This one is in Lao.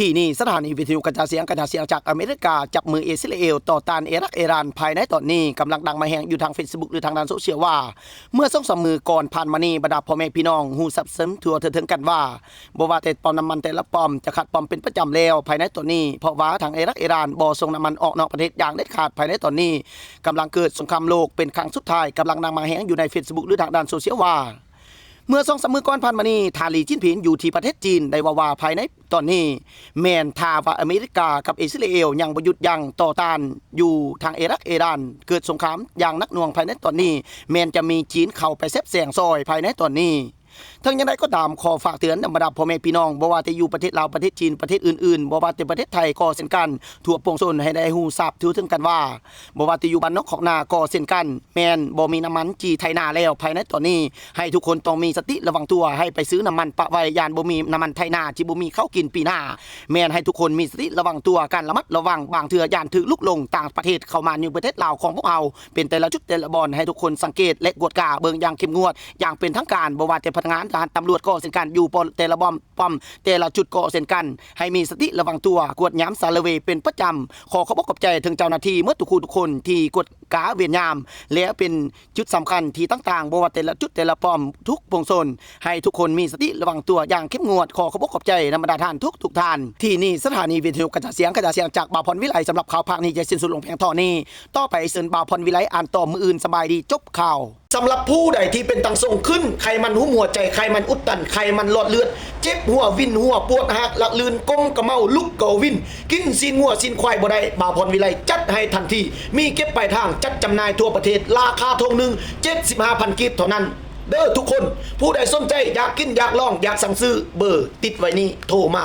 ທີ່ນີ້ສະຖານີວິທະຍຸກະຈາຍສຽງ ກະຈາຍສຽງຈາກອາເມລິກາ ຈັບມືອິດສະຣາເອວຕໍ່ຕ້ານອີຣັກ ອີຣານ. ພາຍໃນຕອນນີ້ກຳລັງດັງມາແຮງຢູ່ທາງເຟສບຸກ ຫຼື ທາງດ້ານໂຊຊຽວວ່າ ເມື່ອສອງສາມມື້ກ່ອນຜ່ານມານີ້ ບັນດາພໍ່ແມ່ພີ່ນ້ອງຮູ້ຊັບຊຶມທົ່ວເຖິງກັນວ່າ ບໍ່ວ່າແຕ່ປ້ອມນ້ຳມັນແຕ່ລະປ້ອມຈະຂາດປ້ອມເປັນປະຈຳແລ້ວພາຍໃນຕອນນີ້ ເພາະວ່າທາງອີຣັກ ອີຣານບໍ່ສົ່ງນ້ຳມັນອອກນອກປະເທດຢ່າງເດັດຂາດພາຍໃນຕອນນີ້. ກຳລັງເກີດສົງຄາມໂລກເປັນຄັ້ງສຸດທ້າຍ ກຳລັງດັງມາແຮງຢູ່ໃນເຟສບຸກ ຫຼື ທາງດ້ານໂຊຊຽວວ່າ ເມື່ອສອງສາມມື້ກ່ອນຜ່ານມານີ້ ທ່ານ ສີ ຈິ້ນຜິງ ຢູ່ທີ່ປະເທດຈີນ ໄດ້ເວົ້າວ່າພາຍໃນຕອນນີ້ ແມ່ນຖ້າວ່າອາເມລິກາກັບອິດສະຣາເອວຍັງບໍ່ຢຸດຢັ້ງຕໍ່ຕ້ານຢູ່ທາງອີຣັກ ອີຣານ ເກີດສົງຄາມຢ່າງໜັກໜ່ວງພາຍໃນຕອນນີ້ ແມ່ນຈະມີຈີນເຂົ້າໄປແຊບແຊງຊ່ອຍພາຍໃນຕອນນີ້. ເຖິງຢ່າງໃດກໍຕາມ ຂໍຝາກເຕືອນນຳບັນດາພໍ່ແມ່ພີ່ນ້ອງ ບໍ່ວ່າແຕ່ຢູ່ປະເທດລາວ, ປະເທດຈີນ, ປະເທດອື່ນໆ, ບໍ່ວ່າແຕ່ປະເທດໄທກໍເຊັ່ນກັນ, ທົ່ວປວງຊົນໃຫ້ໄດ້ຮູ້ຊາບທົ່ວເຖິງກັນວ່າ ບໍ່ວ່າແຕ່ຢູ່ບ້ານນອກຄອກນາກໍເຊັ່ນກັນ ແມ່ນບໍ່ມີນ້ຳມັນຈີ່ໄຖນາແລ້ວພາຍໃນຕອນນີ້ ໃຫ້ທຸກຄົນຕ້ອງມີສະຕິລະວັງຕົວ ໃຫ້ໄປຊື້ນ້ຳມັນປະໄວ້ ຢ້ານບໍ່ມີນ້ຳມັນໄຖນາ ທີ່ບໍ່ມີເຂົ້າກິນປີໜ້າ. ແມ່ນໃຫ້ທຸກຄົນມີສະຕິລະວັງຕົວ ການລະມັດລະວັງ ບາງເທື່ອຢ້ານຖືກລຸກລົງຕ່າງປະເທດເຂົ້າມາຢູ່ປະເທດລາວຂອງພວກເຮົາ ເປັນແຕ່ລະຈຸດແຕ່ລະບ່ອນ ໃຫ້ທຸກຄົນສັງເກດ ແລະ ກວດກາເບິ່ງຢ່າງເຂັ້ມງວດ ຢ່າງເປັນທາງການ. ບໍ່ວ່າແຕ່ພະນັກງານທະຫານ, ຕຳຫຼວດກໍເຊັ່ນກັນ ຢູ່ປ້ອມແຕ່ລະປ້ອມ, ປ້ອມແຕ່ລະຈຸດກໍເຊັ່ນກັນ ໃຫ້ມີສະຕິລະວັງຕົວ ກວດຍາມສາລະເວເປັນປະຈຳ. ຂໍຂອບອົກຂອບໃຈເຖິງເຈົ້າໜ້າທີ່ໝົດທຸກຜູ້ທຸກຄົນທີ່ກວດກາເວນຍາມ ແລະ ເປັນຈຸດສຳຄັນທີ່ຕ່າງໆ ບໍ່ວ່າແຕ່ລະຈຸດແຕ່ລະປ້ອມ ທຸກປວງຊົນ ໃຫ້ທຸກຄົນມີສະຕິລະວັງຕົວຢ່າງເຂັ້ມງວດ. ຂໍຂອບອົກຂອບໃຈນຳບັນດາທ່ານທຸກໆທ່ານ. ທີ່ນີ້ສະຖານີວິທະຍຸກະຈາຍສຽງ ກະຈາຍສຽງຈາກບ່າວພອນວິໄລ. ສຳລັບຂ່າວພາກນີ້ຈະສິ້ນສຸດລົງພຽງເທົ່ານີ້. ຕໍ່ໄປເຊີນບ່າວພອນວິໄລອ່ານຕໍ່ມື້ອື່ນ. ສະບາຍດີ, ຈົບຂ່າວ. ສຳລັບຜູ້ໃດທີ່ເປັນຕັງສົ່ງຂຶ້ນ ໄຂມັນຫຸ້ມຫົວໃຈ, ໄຂມັນອຸດຕັນ, ໄຂມັນຫຼອດເລືອດ, ເຈັບຫົວ, ວິນຫົວ, ປວດຫາກ, ລະລື່ນ, ກົ້ມກະເມົາ, ລຸກກະວິນ, ກິນຊີ້ນງົວຊີ້ນຄວາຍບໍ່ໄດ້, ບ່າວພອນວິໄລຈັດໃຫ້ທັນທີ. ມີເກັບປາຍທາງ, ຈັດຈຳໜ່າຍທົ່ວປະເທດ, ລາຄາຖົງໜຶ່ງ ເຈັດສິບຫ້າພັນກີບເທົ່ານັ້ນເດີທຸກຄົນ. ຜູ້ໃດສົນໃຈ ຢາກກິນ, ຢາກລອງ, ຢາກສັ່ງຊື້, ເບີຕິດໄວ້ນີ້, ໂທມາ.